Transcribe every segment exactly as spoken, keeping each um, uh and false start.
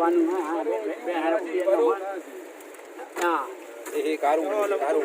Anu, ha, ha, bèk, bèk, bèk harap dia, ha. Nah. Eh, eh, karu, karu.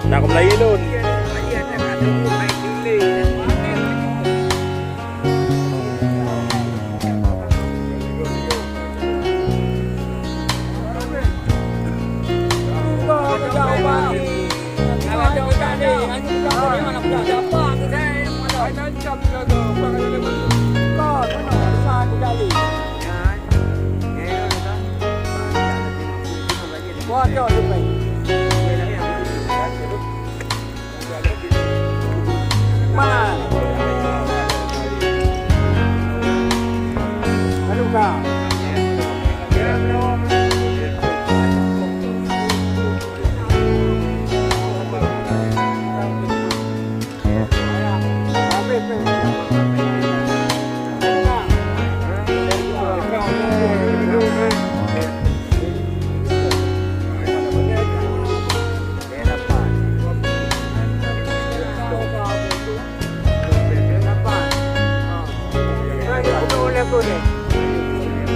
Nak Melayu lôn.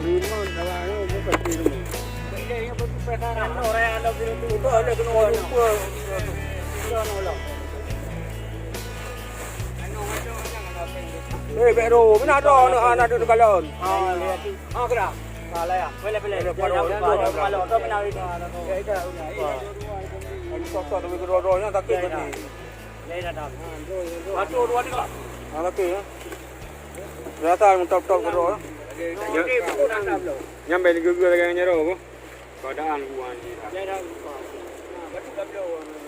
Lima, kalau anu, bukan lima. Eh, bèk ro, mina ada aneuk, aneuk duduk kalon. Ha, kira. Ha, lah ya. Boleh, boleh. Boleh, boleh. Boleh, boleh. Boleh, boleh. Ya, itu. Ini sosok tapi kedua-duanya sakit tadi. Ya, ya, dah. Satu, dua, tiga. Ha, sakit ya. Biasa mantap-mantap kedua. Okey, betul dah, dah, belum? Nyampe geger lagi nyaro apa? Keadaan buan ni. Ya, dah. Ha, betul dah, belum?